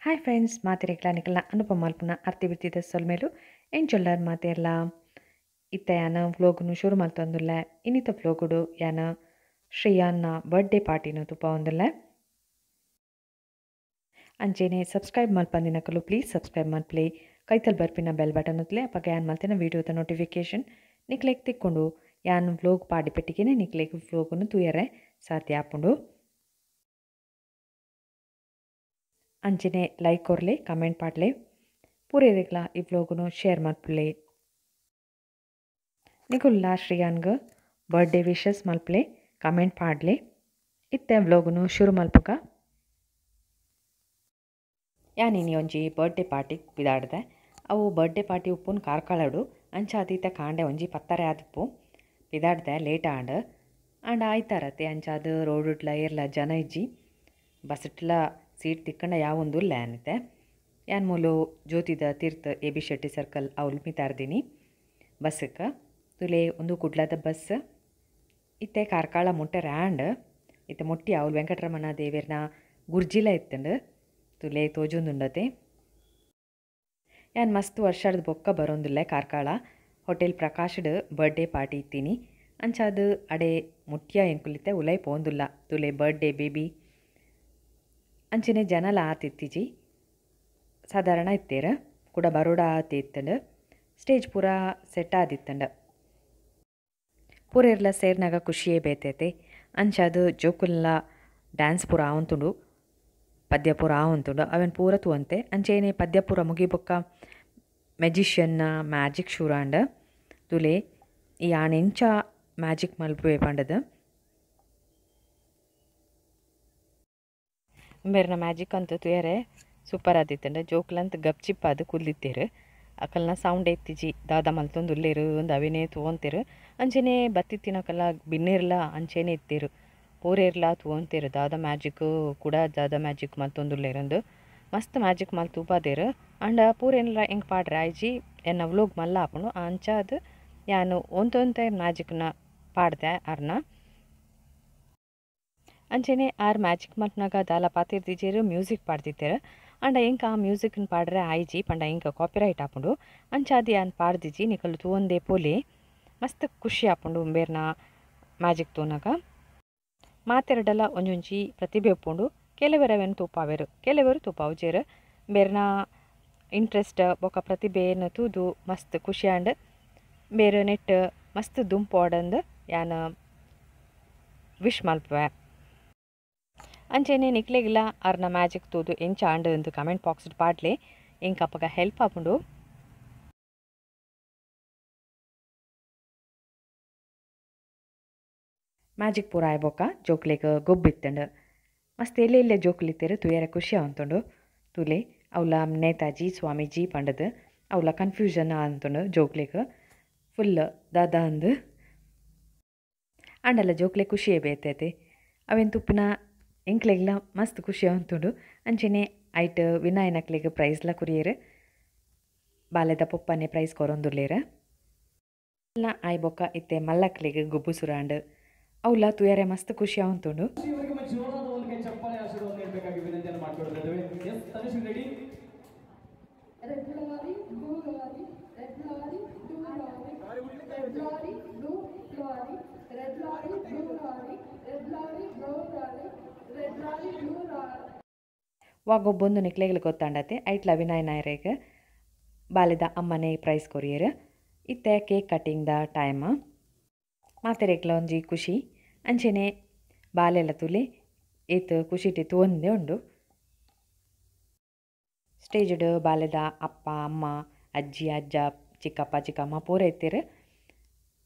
Hi friends, ಮಾತೆರೆಗ್ಲ ನಿಕಲ್ನ ಅನುಪಮ ಮಲ್ಪುನ ಅರ್ತಿ ಬಿರ್ತಿದ ಸೊಲ್ಮೆಲು ಎಂಚೊಲ್ಲರ್ ಮಾತೆರ್ಲ. ಇತ್ತ ಯಾನ ವ್ಲೋಗ್ನು ಶುರು ಮಲ್ತೊಂದುಲ್ಲೆ. ಇನ್ನಿತ ವ್ಲೋಗುಡು ಯಾನ ಶ್ರೇಯಾನ್ನ ಬರ್ತ್ಡೇ ಪಾರ್ಟಿನು ತೂಪಾವೊಂದುಲ್ಲೆ. ಅಂಚೆನೆ ಸಬ್ಸ್ಕ್ರೈಬ್ ಮಲ್ಪಂದಿನಕುಲು ಪ್ಲೀಸ್ ಸಬ್ಸ್ಕ್ರೈಬ್ ಮಲ್ಪಲೆ, ಕೈತಲ್ ಬರ್ಪಿನ ಬೆಲ್ ಬಟನ್ ಒತ್ತುಲೆ. ಅಪಗ ಯಾನ್ ಮಲ್ತಿನ ವೀಡಿಯೋದ ನೋಟಿಫಿಕೇಶನ್ ನಿಕ್ಲೆಗ್ ತಿಕ್ಕೊಂಡು ಯಾನ್ ವ್ಲೋಗ್ ಪಾಡಿ ಪೆಟ್ಟಿಗೆನೆ ನಿಕ್ಲೆಗ್ ವ್ಲೋಗ್ನು ತೂಯರೆ ಸಾಧ್ಯ ಆಪುಂಡು. ಅಂಚೆನೆ ಲೈಕ್ ಕೊರ್ಲೆ, ಕಮೆಂಟ್ ಪಾಡ್ಲೆ, ಪೂರೆರೆಗ್ಲ ಈ ವ್ಲೋಗ್ನು ಶೇರ್ ಮಲ್ಪುಲೆ. ನಿಕುಲ್ಲ ಶ್ರೇಯಾನ್ಗ್ ಬರ್ತ್ಡೇ ವಿಶಸ್ ಮಲ್ಪಲೆ, ಕಮೆಂಟ್ ಪಾಡ್ಲೆ. ಇತ್ತೆ ವ್ಲೋಗ್ನು ಶುರು ಮಲ್ಪುಗ. ಯಾನ್ ಇನಿ ಒಂಜಿ ಬರ್ತ್ಡೇ ಪಾರ್ಟಿ ಪಿದಾಡ್ದೆ. ಅವು ಬರ್ತ್ಡೇ ಪಾರ್ಟಿ ಉಪ್ಪುನ್ ಕಾರ್ಕಳಡು. ಅಂಚಾದ್ ಇತ್ತೆ ಕಾಂಡೆ ಒಂಜಿ 10:30 ಆದಿಪ್ಪು ಪಿದಾಡ್ದೆ, ಲೇಟ್ ಆಂಡ್. ಆಂಡ ಆಯ್ತಾರತೆ, ಅಂಚಾದ್ ರೋಡುಡ್ಲ ಏರ್ಲ ಜನ ಇಜ್ಜಿ, ಬಸ್ಟ್ಲ ಸೀಟ್ ತಿಕ್ಕಂಡ ಯಾವೊಂದುಲ್ಲೆ ಅನಿತೆ. ಯಾನ್ ಮೂಲು ಜ್ಯೋತಿದ ತೀರ್ಥ ಎ ಬಿ ಶೆಟ್ಟಿ ಸರ್ಕಲ್ ಅವ್ಲು ಮಿತಾರ್ದಿನಿ ಬಸ್ಸಕ್ಕೆ. ತುಲೆ ಒಂದು ಕುಡ್ಲದ ಬಸ್ ಇತ್ತೆ ಕಾರ್ಕಳ ಮುಟ್ಟೆ ರ್ಯಾಂಡ್. ಇತ್ತೆ ಮುಟ್ಟಿ ಅವ್ಲು ವೆಂಕಟರಮಣ ದೇವೆರ್ನ ಗುರ್ಜಿಲ ಇತ್ತಂಡು ತುಲೆ ತೋಜೊಂದುಂಡತೆ. ಯಾನ್ ಮಸ್ತ್ ವರ್ಷದ ಬೊಕ್ಕ ಬರೋಂದುಲ್ಲೆ ಕಾರ್ಕಳ. ಹೋಟೆಲ್ ಪ್ರಕಾಶ್ಡ್ ಬರ್ತ್ಡೇ ಪಾರ್ಟಿ ಇತ್ತೀನಿ. ಅಂಚಾದ್ ಅಡೆ ಮುಟ್ಟಿಯ ಎಂಕುಲಿತ್ತೆ ಉಲೈ ಪೋಂದುಲ್ಲ. ತುಲೆ ಬರ್ತ್ಡೇ ಬೇಬಿ ಅಂಚನೆ ಜನಲ ಆತಿತ್ತೀಜಿ, ಸಾಧಾರಣ ಇತ್ತೇರ ಕೂಡ ಬರೋಡ ಆತಿ ಇತ್ತಂಡು. ಸ್ಟೇಜ್ ಪೂರ ಸೆಟ್ ಆದಿತ್ತಂಡು. ಪೂರೆರ್ಲ ಸೇರ್ನಾಗ ಖುಷಿಯೇ ಬೇತೈತೆ. ಅಂಚಾದ್ ಜೋಕುಲ್ನ ಡ್ಯಾನ್ಸ್ ಪೂರ ಆವಂತುಂಡು, ಪದ್ಯ ಪೂರ ಆವಂತುಂಡು, ಅವೆನ್ ಪೂರ ತೂವಂತೆ. ಅಂಚೆನೆ ಪದ್ಯ ಪೂರ ಮುಗಿಬೊಕ್ಕ ಮೆಜಿಷಿಯನ್ನ ಮ್ಯಾಜಿಕ್ ಶುರು ಆಂಡ್. ತುಲೆ ಈ ಆಣ್ ಎಂಚ ಮ್ಯಾಜಿಕ್ ಮಲ್ಪುವೆ ಪಂಡದು. ಬೇರ್ನ ಮ್ಯಾಜಿಕ್ ಅಂತೂ ತೂಯರೆ ಸೂಪರ್ ಆದಿತ್ತಂಡು. ಜೋಕುಲಂತ ಗಪ್ಚಿಪ್ಪಾದ್ ಕುಲ್ದಿತ್ತೇರು. ಅಕಲ್ನ ಸೌಂಡ್ ಎತ್ತಿಜಿ, ದಾದ ಮಲ್ತೊಂದುಲ್ಲೇರು ಅಂದ್ ಅವೇನೇ ತೂವೊಂತೇರು. ಅಂಚೆನೆ ಬತ್ತಿತ್ತಿನಕಲ್ಲ ಬಿನ್ನೆರ್ಲ ಅಂಚೆನೆ ಇತ್ತೇರು, ಪೂರೆರ್ಲ ತೂವೊಂತೇರು ದಾದ ಮ್ಯಾಜಿಕ್ ಕೂಡ ದಾದ ಮ್ಯಾಜಿಕ್ ಮಲ್ತೊಂದುಲ್ಲೇರು ಅಂದ್. ಮಸ್ತ್ ಮ್ಯಾಜಿಕ್ ಮಲ್ತ್ ತೂಪಾದೇರು. ಆಂಡ ಪೂರೆನ್ಲ ಎಂಕ್ ಪಾಡ್ರೆ ಆಯ್ಜಿ, ಎನ್ನ ವ್ಲೋಗ್ ಮಲ್ಲ ಆಪುಂಡು. ಅಂಚಾದ್ ಯಾನ್ ಒಂತೊಂತೆ ಮ್ಯಾಜಿಕ್ನ ಪಾಡ್ದೆ ಅರ್ನ. ಅಂಚೆನೆ ಆರ್ ಮ್ಯಾಜಿಕ್ ಮಲ್ಪುನಗ ದಾಲ ಪಾತೆರ್ದಿಜೆರ್, ಮ್ಯೂಸಿಕ್ ಪಾಡ್ದಿತ್ತೆರ್. ಆಂಡ ಎಂಕ್ ಆ ಮ್ಯೂಸಿಕ್ನ್ ಪಾಡ್ರೆ ಆಯ್ಜಿ, ಪಂಡ ಎಂಕ್ ಕಾಪಿರೈಟ್ ಆಪುಂಡು. ಅಂಚಾದ್ ಯಾನ್ ಪಾಡ್ದಿಜಿ, ನಿಕುಲು ತೂವೊಂದೇ ಪೋಲೆ. ಮಸ್ತ್ ಖುಷಿ ಆಪುಂಡು ಉಂಬೇರ್ನ ಮ್ಯಾಜಿಕ್ ತೂನಗ. ಮಾತೆರಡಲ ಒಂಜೊಂಜಿ ಪ್ರತಿಭೆ ಉಪ್ಪುಂಡು. ಕೆಲವರು ಅವೆನ್ ತೂಪಾವೆರು, ಕೆಲವರು ತೂಪಾವುಜೆರ್. ಬೇರ್ನ ಇಂಟ್ರೆಸ್ಟ್ ಬೊಕ ಪ್ರತಿಭೆಯನ್ನು ತೂದು ಮಸ್ತ್ ಖುಷಿ ಆಂಡ್. ಬೇರೆ ನೆಟ್ ಮಸ್ತ್ ದುಂಪೋಡಂದು ಯಾನ್ ವಿಶ್ ಮಲ್ಪುವೆ. ಅಂಚೆನೆ ನಿಕ್ಲೆಗ್ಲ ಅರ್ನ ಮ್ಯಾಜಿಕ್ ತೂದು ಎಂಚ ಆಂಡ್ ಅಂದ್ ಕಮೆಂಟ್ ಬಾಕ್ಸ್ ಪಾಡ್ಲೆ, ಎಂಕ್ ಅಪಗ ಹೆಲ್ಪ್ ಆಪುಂಡು. ಮ್ಯಾಜಿಕ್ ಪೂರ ಆಯ್ ಬೊಕ್ಕ ಜೋಕ್ಲೆಗ್ ಗೊಬ್ಬಿತ್ತಂಡು. ಮಸ್ತ್ ಎಲ್ಲೆ ಎಲ್ಲೆ ಜೋಕುಲಿತ್ತೇರು, ತೂಯರೆ ಖುಷಿ ಆವಂತುಂಡು. ತುಲೆ ಅವ್ಲ ನೇತಾಜಿ ಸ್ವಾಮೀಜಿ ಪಂಡದು ಅವ್ಲ ಕನ್ಫ್ಯೂಷನ್ ಆಂತುಂಡು ಜೋಕ್ಲೆಗ್ ಫುಲ್ ದಾದ ಅಂದ್. ಆಂಡಲ ಜೋಕ್ಲೆ ಖುಷಿಯೇ ಬೇತೈತೆ. ಅವೆನ್ ತುಪ್ಪುನ ಎಂಕ್ಲೆಗ್ಲ ಮಸ್ತ್ ಖುಷಿ ಆವಂತುಂಡು. ಅಂಚೆನೆ ಐಟ್ ವಿನಾಯನಕ್ಲೆಗ್ ಪ್ರೈಸ್ಲ ಕೊರಿಯೆರ್. ಬಾಲೆದ ಪೊಪ್ಪನೆ ಪ್ರೈಸ್ ಕೊರೊಂದುಲ್ಲೇರ್. ಆಯ್ ಬೊಕ್ಕ ಇತ್ತೆ ಮಲ್ಲಕ್ಲೆಗ್ ಗೊಬ್ಬು ಸುರಾಂಡ್. ಅವ್ಲ ತೂಯರೆ ಮಸ್ತ್ ಖುಷಿ ಆವಂತುಂಡು. ವಾ ಗೊಬ್ಬೊಂದು ನಿಕ್ಲೆಗ್ಲ ಗೊತ್ತಾಂಡತೆ. ಐಟ್ಲ ವಿನಯ್ ನಾಯರೆಗ್ ಬಾಲೆದ ಅಮ್ಮನೆ ಪ್ರೈಸ್ ಕೊರಿಯೆರ್. ಇತ್ತೆ ಕೇಕ್ ಕಟ್ಟಿಂಗ್ the time. ಮಾತೆರೆಗ್ಲ ಒಂಜಿ ಖುಷಿ. ಅಂಚೆನೆ ಬಾಲೆಲ ತುಲೆ ಏತ್ ಖುಷಿಟಿ ತೂವೊಂದೇ ಉಂಡು. ಸ್ಟೇಜ್ಡ್ ಬಾಲೆದ ಅಪ್ಪ ಅಮ್ಮ ಅಜ್ಜಿ ಅಜ್ಜ ಚಿಕ್ಕಪ್ಪ ಚಿಕ್ಕಮ್ಮ ಪೂರ ಇತ್ತೆರ್.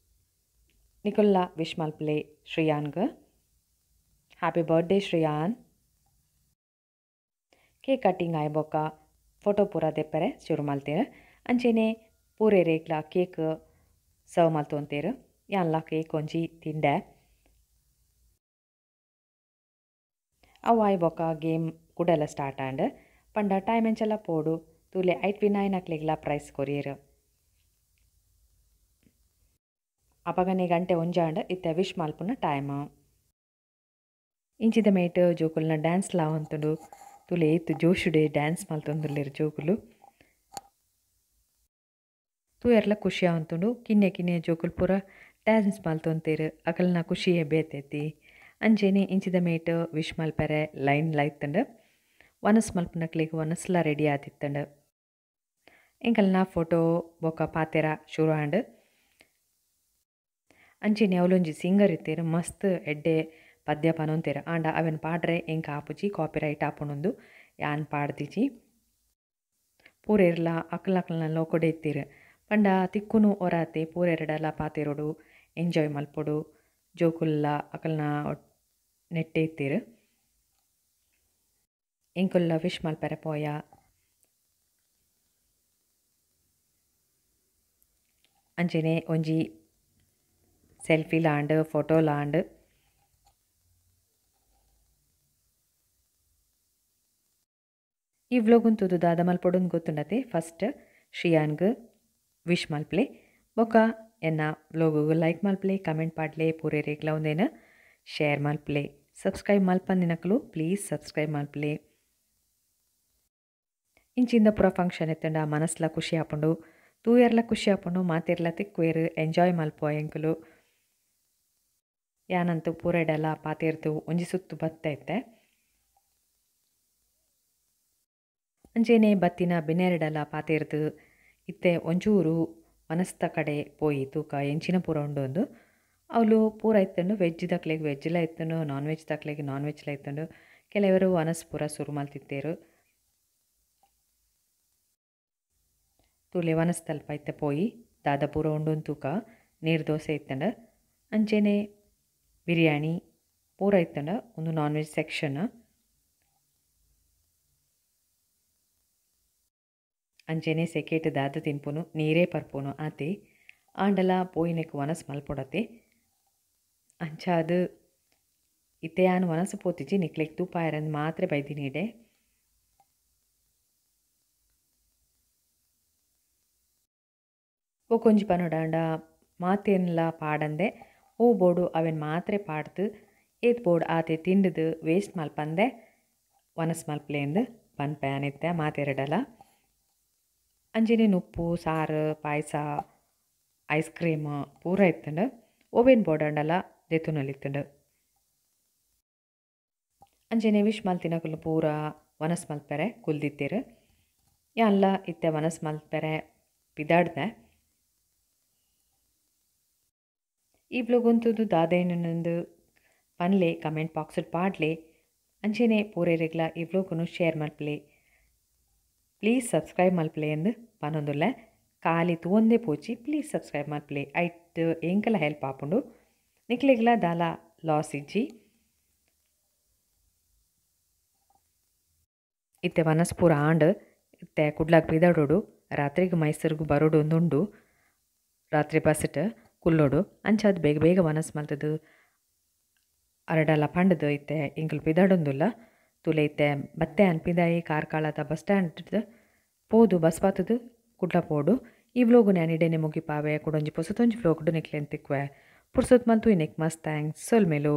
ನಿಕುಲ್ಲ ವಿಶ್ ಮಲ್ಪಲೆ ಶ್ರೇಯಾನ್ಗ್. Happy birthday Shreyan. Cake cutting ಆಯ್ ಬೊಕ್ಕ ಫೋಟೋ ಪೂರ ದೆಪ್ಪರೆ ಶುರು ಮಲ್ತೇರು. ಅಂಚೆನೆ ಪೂರೆರೆಗ್ಲ ಕೇಕ್ ಸರ್ವ್ ಮಲ್ತೊಂತೇರು. ಯಾನ್ಲ ಕೇಕ್ ಒಂಜಿ ತಿಂಡೆ. ಅವು ಆಯ್ ಬೊಕ್ಕ ಗೇಮ್ ಕುಡಲ ಸ್ಟಾರ್ಟ್ ಆಂಡ್. ಪಂಡ ಟೈಮ್ ಎಂಚಲ ಪೋಡು. ತೂಲೆ ಐಟ್ ವಿನಾಯನಕ್ಲೆಗ್ಲ ಪ್ರೈಸ್ ಕೊರಿಯೆರ್. ಅಪಗನೆ ಗಂಟೆ ಒಂಜಾಂಡ್. ಇತ್ತೆ ವಿಶ್ ಮಲ್ಪುನ ಟೈಮ್. ಇಂಚಿದ ಮೇಟ್ ಜೋಕುಲ್ನ ಡ್ಯಾನ್ಸ್ ಲ ಆವೊಂತುಂಡು. ತುಲೆ ಏತ್ ಜೋಶುಡೆ ಡ್ಯಾನ್ಸ್ ಮಲ್ತೊಂದುಲ್ಲೆರ್ ಜೋಕುಲು ತೂಯರ್ಲ ಖುಷಿ ಆವೊಂತುಂಡು ಕಿನ್ಯ ಕಿನ್ಯ ಜೋಕುಲು ಪೂರ ಡ್ಯಾನ್ಸ್ ಮಲ್ತೊಂತೆರ್ ಅಕಲ್ನ ಖುಷಿಯೇ ಬೇತೆತಿ ಅಂಚೆನೆ ಇಂಚಿದ ಮೇಟ್ ವಿಶ್ ಮಲ್ಪೆರೆ ಲೈನ್ ಲೈತ್ಂಡ್ ವನಸ್ ಮಲ್ಪುನಕ್ಲೆಗ್ ವನಸ್ಲ ರೆಡಿ ಆದಿತ್ತಂಡ್ ಎಂಕಲ್ನ ಫೋಟೋ ಬೊಕ ಪಾತೆರ ಶುರು ಆಂಡ್ ಅಂಚೆನೆ ಅವಲೊಂಜಿ ಸಿಂಗರ್ ಇತ್ತೆರ್ ಮಸ್ತ್ ಎಡ್ಡೆ ಪದ್ಯ ಪನೊಂತೆರ್ ಆಂಡ ಅವೆನ್ ಪಾಡ್ರೆ ಎಂಕ್ ಆಪುಜಿ ಕಾಪಿರೈಟ್ ಆಪುಂಡುಂದು ಯಾನ್ ಪಾಡ್ದಿಜಿ ಪೂರೆರ್ಲ ಅಕಲ್ನಕಲ್ನ ಲೋಕೊಡೆ ಇತ್ತೆರ್ ಪಂಡ ತಿಕ್ಕುನು ಒರಾತೆ ಪೂರೆರಡಲ ಪಾತೆರೊಡು ಎಂಜಾಯ್ ಮಲ್ಪೊಡು ಜೋಕುಲ್ಲ ಅಕಲ್ನ ನೆಟ್ಟೆ ಇತ್ತೆರ್ ಎಂಕುಲ್ಲ ವಿಶ್ ಮಲ್ಪೆರೆ ಪೋಯ ಅಂಚೆನೆ ಒಂಜಿ ಸೆಲ್ಫಿ ಲಾಂಡ್ ಫೋಟೋ ಲಾಂಡ್ ಈ ವ್ಲಾಗ್ ತೂದು ದಾದ ಮಲ್ಪೊಡುಂದು ಗೊತ್ತುಂಡತೆ ಫಸ್ಟ್ ಶ್ರೀಯಾನ್ಗ್ ವಿಶ್ ಮಲ್ಪಲೆ ಬೊಕ ಎನ್ನ ವ್ಲಾಗ್ ಲೈಕ್ ಮಲ್ಪಲೆ ಕಮೆಂಟ್ ಪಾಡ್ಲೆ ಪೂರೆರೆಗ್ಲ ಉಂದೆನ್ ಶೇರ್ ಮಲ್ಪಲೆ ಸಬ್ಸ್ಕ್ರೈಬ್ ಮಲ್ಪಂದಿನಕುಲು ಪ್ಲೀಸ್ ಸಬ್ಸ್ಕ್ರೈಬ್ ಮಲ್ಪಲೆ ಇಂಚಿಂದ ಪೂರ ಫಂಕ್ಷನ್ ಇತ್ತುಂಡ ಮನಸ್ಲ ಖುಷಿ ಆಪುಂಡು ತೂಯರ್ಲ ಖುಷಿ ಆಪುಂಡು ಮಾತೆರ್ಲ ತಿಕ್ಕುವೆರ್ ಎಂಜಾಯ್ ಮಲ್ಪುವ ಎಂಕುಲು ಯಾನಂತೂ ಪೂರೆಡಲ ಪಾತೆರ್ದು ಒಂಜಿ ಸುತ್ತು ಬತ್ತ ಇತ್ತೆ ಅಂಚೆನೆ ಬತ್ತಿನ ಬಿನ್ನೆರೆಡಲ ಪಾತೆರ್ದು ಇತ್ತೆ ಒಂಚೂರು ಮನಸ್ತ ಕಡೆ ಪೋಯಿ ತೂಕ ಎಂಚಿನ ಪೂರ ಉಂಡು ಅವಳು ಪೂರ ಇತ್ತುಂಡು ವೆಜ್ ದಕ್ಲೆಗ್ ವೆಜ್ಲ ಇತ್ತುಂಡು ನಾನ್ ವೆಜ್ ದಕ್ಲೆಗ್ ನಾನ್ ವೆಜ್ಲ ಇತ್ತುಂಡು ಕೆಲವರು ವನಸ್ ಪೂರ ಶುರು ಮಲ್ತಿತ್ತೇರು ತೂಲೆ ವನಸ್ ತಲ್ಪ ಇತ್ತೆ ಪೋಯಿ ದಾದ ಪೂರ ಉಂಡು ತೂಕ ನೀರು ದೋಸೆ ಇತ್ತುಂಡು ಅಂಚೆನೆ ಬಿರಿಯಾನಿ ಪೂರ ಇತ್ತುಂಡು ಒಂದು non veg section ಅಂಚೆನೆ ಸೆಕೆಟ್ ದಾದ ತಿನ್ಪುನು ನೀರೇ ಪರ್ಪುನು ಆತೆ ಆಂಡಲ ಪೋಯಿನೆಕ್ ವನಸ್ ಮಲ್ಪೊಡತೆ ಅಂಚಾದ್ ಇತ್ತೆ ಯಾನ್ ವನಸ್ ಪೋತಿಜಿ ನಿಕ್ಲೆಗ್ ತೂಪಾಯೆರೆಂದ್ ಮಾತ್ರ ಬೈದಿನಿ ಇಡೆ ಬೊಕೊಂಜಿ ಪನೊಡಾಂಡ ಮಾತೆನ್ಲ ಪಾಡಂದೆ ಓ ಬೋಡು ಅವೆನ್ ಮಾತ್ರೆ ಪಾಡ್ದು ಏತ್ ಬೋಡು ಆತೆ ತಿಂಡುದು ವೇಸ್ಟ್ ಮಲ್ಪಂದೆ ವನಸ್ ಮಲ್ಪಲೆಂದ್ ಪನ್ಪೆ ಯಾನಿತ್ತೆ ಮಾತೆರಡಲ ಅಂಚೆನೆ ನುಪ್ಪು ಸಾರು ಪಾಯಸ ಐಸ್ ಕ್ರೀಮ್ ಪೂರ ಇತ್ತುಂಡು ಓವೆನ್ ಬೋಡಾಂಡಲ ದೆತೊನೊಲಿತ್ತುಂಡು ಅಂಚೆನೆ ವಿಶ್ ಮಲ್ತಿನಕುಲು ಪೂರ ವನಸ್ ಮಲ್ಪೆರೆ ಕುಲ್ದಿತ್ತೆರ್ ಯಾನ್ಲ ಇತ್ತೆ ವನಸ್ ಮಲ್ಪೆರೆ ಪಿದಾಡ್ದೆ ಈ ವ್ಲಾಗ್ ಉಂತುದು ದಾದೇನಂದು ಪನ್ಲೆ ಕಮೆಂಟ್ ಬಾಕ್ಸ್ ಪಾಡ್ಲೆ ಅಂಚೆನೆ ಪೂರೆರೆಗ್ಲ ಈ ವ್ಲಾಗ್ನು ಶೇರ್ ಮಲ್ಪಲೆ ಪ್ಲೀಸ್ ಸಬ್ಸ್ಕ್ರೈಬ್ ಮಲ್ಪಲೆ ಎಂದು ಪನೊಂದುಲ್ಲೆ ಖಾಲಿ ತೂವೊಂದೇ ಪೋಚಿ ಪ್ಲೀಸ್ ಸಬ್ಸ್ಕ್ರೈಬ್ ಮಲ್ಪಲೆ ಐಟ್ ಎಂಕಲ ಹೆಲ್ಪ್ ಆಪುಂಡು ನಿಕ್ಲೆಗ್ಲ ದಾಲ ಲಾಸ್ ಇಜ್ಜಿ ಇತ್ತೆ ವನಸ್ ಪೂರ ಆಂಡ್ ಇತ್ತೆ ಕುಡ್ಲಾಗ್ ಪಿದಾಡೋಡು ರಾತ್ರಿಗೆ ಮೈಸೂರಿಗೆ ಬರೋಡು ಒಂದುಂಡು ರಾತ್ರಿ ಬಸ್ಟ್ ಕುಲ್ಲೋಡು ಅಂಚಾದ್ ಬೇಗ ಬೇಗ ವನಸ್ ಮಲ್ತದು ಅರಡಲ ಪಂಡದು ಇತ್ತೆ ಎಂಕುಲು ಪಿದಾಡೊಂದುಲ್ಲ ತುಲೆ ಇತ್ತೆ ಬತ್ತೆ ಅನ್ಪಿದಾಯಿ ಕಾರ್ಕಳದ ಬಸ್ ಸ್ಟ್ಯಾಂಡ್ ಪೋದು ಬಸ್ ಪಾತದು ಕುಡ್ಲ ಪೋಡು ಈ ವ್ಲಾಗ್ ನಾನು ಇಡೇನೆ ಮುಗಿಪಾವೆ ಕುಡೊಂಜಿ ಪೊಸತೊಂಜಿ ವ್ಲಾಗ್ ನಿಕ್ಲೆನ್ ತಿಕ್ಕುವೆ ಪುರ್ಸೊತ್ ಮಲ್ತು ಇನ್ನೆಕ್ ಮಸ್ತ್ thanks ಸೊಲ್ಮೆಲು.